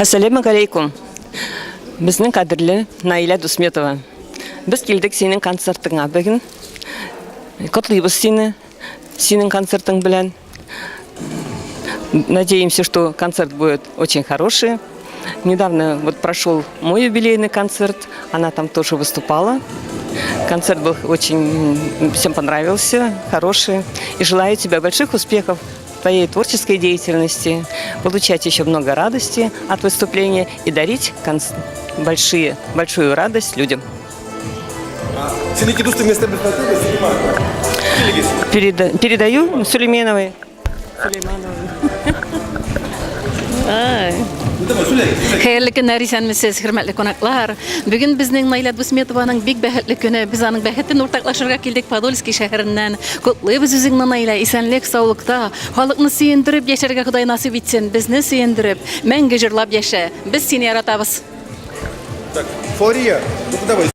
Әссәләмә галәйкүм. Безнең кадерле Наилә Дусметова. Без килдек синең концертыңа бүген. Котлыйбыз сине, синең концертың белән. Надеемся, что концерт будет очень хороший. Недавно вот прошел мой юбилейный концерт, она там тоже выступала. Концерт был очень, всем понравился, хороший. И желаю тебе больших успехов в твоей творческой деятельности, получать еще много радости от выступления и дарить большие, большую радость людям. Синеке дустың нәрсә Передаю Сулейменовой. Хәерле көннәр, исәнмесез, хөрмәтле кунаклар. Бүген безнең Наилә Дусметованың бик бәхетле көне. Без аның бәхетен уртаклашырга килдек Подольский шәһәреннән. Котлыйбыз үзеңне, Наилә, исәнлек, саулыкта. Халыкны сөендереп яшәргә Ходай насыйп итсен. Безне сөендереп, мәңге җырлап яшә. Без сине яратабыз. Так, Флория, ну давай.